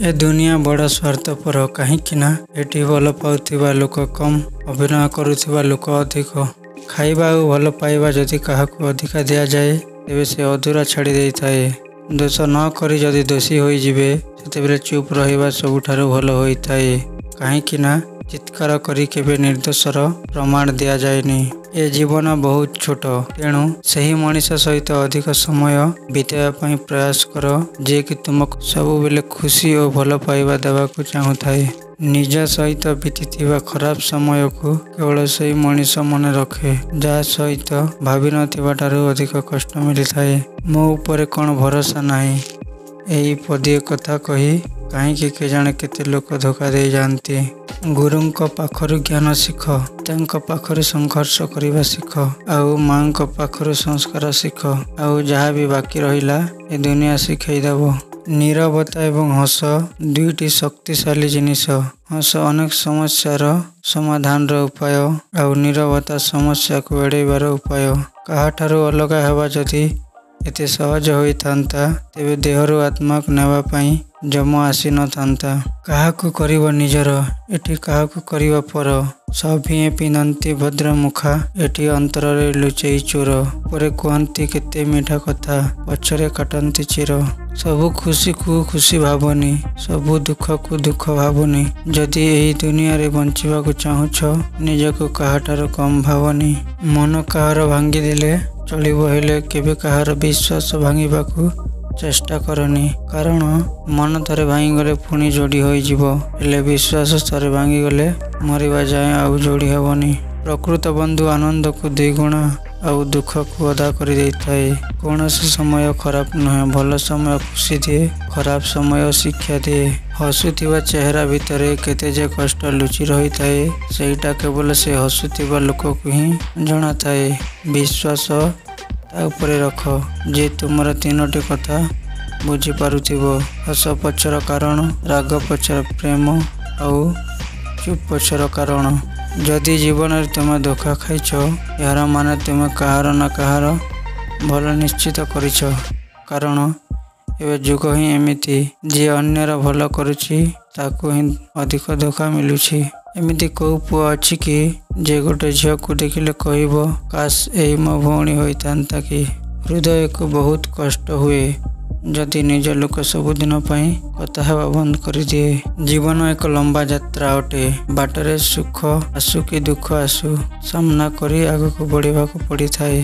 ଏ ଦୁନିଆ ବଡ଼ ସ୍ୱାର୍ଥପର, କାହିଁକି ନା ଏଠି ଭଲ ପାଉଥିବା ଲୋକ କମ୍, ଅଭିନୟ କରୁଥିବା ଲୋକ ଅଧିକ। ଖାଇବା ଆଉ ଭଲ ପାଇବା ଯଦି କାହାକୁ ଅଧିକା ଦିଆଯାଏ, ତେବେ ସେ ଅଧୁରା ଛାଡ଼ି ଦେଇଥାଏ। ଦୋଷ ନ କରି ଯଦି ଦୋଷୀ ହୋଇଯିବେ, ସେତେବେଳେ ଚୁପ୍ ରହିବା ସବୁଠାରୁ ଭଲ ହୋଇଥାଏ। କାହିଁକି ନା ଚିତ୍କାର କରି କେବେ ନିର୍ଦ୍ଦୋଷର ପ୍ରମାଣ ଦିଆଯାଏନି। ଏ ଜୀବନ ବହୁତ ଛୋଟ, ତେଣୁ ସେହି ମଣିଷ ସହିତ ଅଧିକ ସମୟ ବିତାଇବା ପାଇଁ ପ୍ରୟାସ କର, ଯିଏକି ତୁମକୁ ସବୁବେଳେ ଖୁସି ଓ ଭଲ ପାଇବା ଦେବାକୁ ଚାହୁଁଥାଏ। ନିଜ ସହିତ ବିତିଥିବା ଖରାପ ସମୟକୁ କେବଳ ସେଇ ମଣିଷ ମନେ ରଖେ, ଯାହା ସହିତ ଭାବିନଥିବା ଠାରୁ ଅଧିକ କଷ୍ଟ ମିଳିଥାଏ। ମୋ ଉପରେ କ'ଣ ଭରସା ନାହିଁ, ଏହି ପଦିଏ କଥା କହି କାହିଁକି କେଜାଣି କେତେ ଲୋକ ଧୋକା ଦେଇଯାଆନ୍ତି। ଗୁରୁଙ୍କ ପାଖରୁ ଜ୍ଞାନ ଶିଖ, ପିତାଙ୍କ ପାଖରୁ ସଂଘର୍ଷ କରିବା ଶିଖ, ଆଉ ମା'ଙ୍କ ପାଖରୁ ସଂସ୍କାର ଶିଖ। ଆଉ ଯାହା ବି ବାକି ରହିଲା, ଏ ଦୁନିଆ ଶିଖେଇଦେବ। ନୀରବତା ଏବଂ ହସ ଦୁଇଟି ଶକ୍ତିଶାଳୀ ଜିନିଷ। ହସ ଅନେକ ସମସ୍ୟାର ସମାଧାନର ଉପାୟ, ଆଉ ନୀରବତା ସମସ୍ୟାକୁ ଏଡ଼େଇବାର ଉପାୟ। କାହାଠାରୁ ଅଲଗା ହେବା ଯଦି ଏତେ ସହଜ ହୋଇଥାନ୍ତା, ତେବେ ଦେହରୁ ଆତ୍ମାକୁ ନେବା ପାଇଁ ଯମ ଆସିନଥାନ୍ତା। କାହାକୁ କରିବ ନିଜର, ଏଠି କାହାକୁ କରିବ ପର। ସଭିଏଁ ପିନ୍ଧନ୍ତି ଭଦ୍ର ମୁଖା, ଏଠି ଅନ୍ତରରେ ଲୁଚେଇ ଚୋର। ଉପରେ କୁହନ୍ତି କେତେ ମିଠା କଥା, ପଛରେ କାଟନ୍ତି ଚିର। ସବୁ ଖୁସିକୁ ଖୁସି ଭାବନି, ସବୁ ଦୁଃଖକୁ ଦୁଃଖ ଭାବନି। ଯଦି ଏହି ଦୁନିଆରେ ବଞ୍ଚିବାକୁ ଚାହୁଁଛ, ନିଜକୁ କାହାଠାରୁ କମ୍ ଭାବନି। ମନ କାହାର ଭାଙ୍ଗିଦେଲେ ଚଳିବ, ହେଲେ କେବେ କାହାର ବିଶ୍ୱାସ ଭାଙ୍ଗିବାକୁ ଚେଷ୍ଟା କରନି। କାରଣ ମନ ଥରେ ଭାଙ୍ଗିଗଲେ ପୁଣି ଯୋଡ଼ି ହୋଇଯିବ, ହେଲେ ବିଶ୍ୱାସ ଥରେ ଭାଙ୍ଗିଗଲେ ମରିବା ଯାଏଁ ଆଉ ଯୋଡ଼ି ହେବନି। ପ୍ରକୃତ ବନ୍ଧୁ ଆନନ୍ଦକୁ ଦ୍ୱିଗୁଣା ଆଉ ଦୁଃଖକୁ ଅଧା କରିଦେଇଥାଏ। କୌଣସି ସମୟ ଖରାପ ନୁହେଁ, ଭଲ ସମୟ ଖୁସି ଦିଏ, ଖରାପ ସମୟ ଶିକ୍ଷା ଦିଏ। ହସୁଥିବା ଚେହେରା ଭିତରେ କେତେ ଯେ କଷ୍ଟ ଲୁଚି ରହିଥାଏ, ସେଇଟା କେବଳ ସେ ହସୁଥିବା ଲୋକକୁ ହିଁ ଜଣାଥାଏ। ବିଶ୍ୱାସ ତା ଉପରେ ରଖ, ଯିଏ ତୁମର ତିନୋଟି କଥା ବୁଝିପାରୁଥିବ। ହସ ପଛର କାରଣ, ରାଗ ପଛର ପ୍ରେମ, ଆଉ ଚୁପ୍ ପଛର କାରଣ। ଯଦି ଜୀବନରେ ତୁମେ ଧୋକା ଖାଇଛ, ଏହାର ମାନେ ତୁମେ କାହାର ନା କାହାର ଭଲ ନିଶ୍ଚିତ କରିଛ। କାରଣ ଏବେ ଯୁଗ ହିଁ ଏମିତି, ଯିଏ ଅନ୍ୟର ଭଲ କରୁଛି ତାକୁ ହିଁ ଅଧିକ ଧୋକା ମିଳୁଛି। ଏମିତି କୋଉ ପୁଅ ଅଛି କି, ଯେ ଗୋଟେ ଝିଅକୁ ଦେଖିଲେ କହିବ, କାଶ ଏଇ ମୋ ଭଉଣୀ ହୋଇଥାନ୍ତା କି? ହୃଦୟକୁ ବହୁତ କଷ୍ଟ ହୁଏ ଯଦି ନିଜ ଲୋକ ସବୁଦିନ ପାଇଁ କଥା ହେବା ବନ୍ଦ କରିଦିଏ। ଜୀବନ ଏକ ଲମ୍ବା ଯାତ୍ରା ଅଟେ। ବାଟରେ ସୁଖ ଆସୁ କି ଦୁଃଖ ଆସୁ, ସାମ୍ନା କରି ଆଗକୁ ବଢ଼ିବାକୁ ପଡ଼ିଥାଏ।